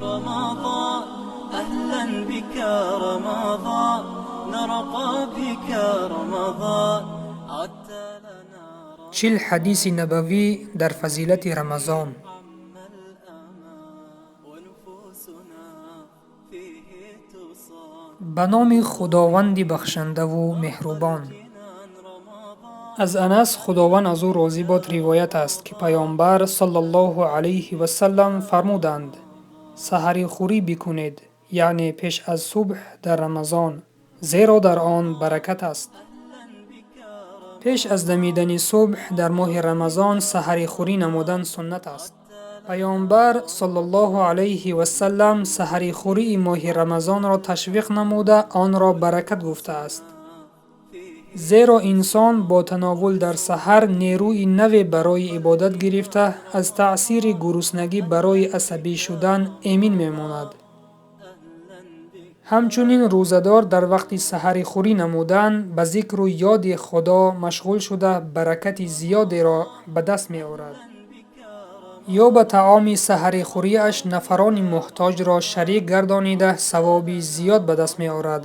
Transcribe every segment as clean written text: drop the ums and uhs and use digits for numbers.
رمضان، أهلا بك رمضان، نرقى بك رمضان، عدت لنا. 40 ҳадиси набавӣ дар фазилати Рамазон. ونفوسنا فيه تصان. Ба номи Худованди бахшандаву меҳрубон. Аз Анас, Худованд аз ӯ розӣ бод, ривоят аст, ки Паёмбар саллаллоҳу алайҳи васаллам фармуданд: «Саҳарихӯрӣ бикунед, яъне пеш аз субҳ дар Рамазон, зеро дар он баракат аст». Пеш аз дамидани субҳ дар моҳи Рамазон саҳарихӯрӣ намудан суннат аст. Паёмбар саллаллоҳу алайҳи васаллам саҳарихӯрии моҳи Рамазонро ташвиқ намуда, онро баракат гуфтааст, зеро инсон бо тановул дар саҳар нерӯи наве барои ибодат гирифта, аз таъсири гуруснагӣ барои асабӣ шудан эмин мемонад. Ҳамчунин рӯзадор дар вақти саҳарихӯрӣ намудан ба зикру ёди Худо машғул шуда, баракати зиёдеро ба даст меорад ё ба таоми саҳарихӯриаш нафарони муҳтоҷро шарик гардонида, савоби зиёд ба даст меорад.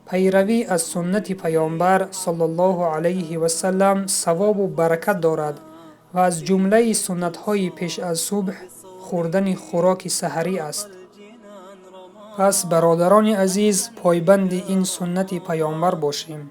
Пайравӣ аз суннати Паёмбар саллаллоҳу алайҳи васаллам савобу баракат дорад ва аз ҷумлаи суннатҳои пеш аз субҳ хӯрдани хӯроки саҳарӣ аст. Пас, бародарони азиз, пойбанди ин суннати Паёмбар бошем.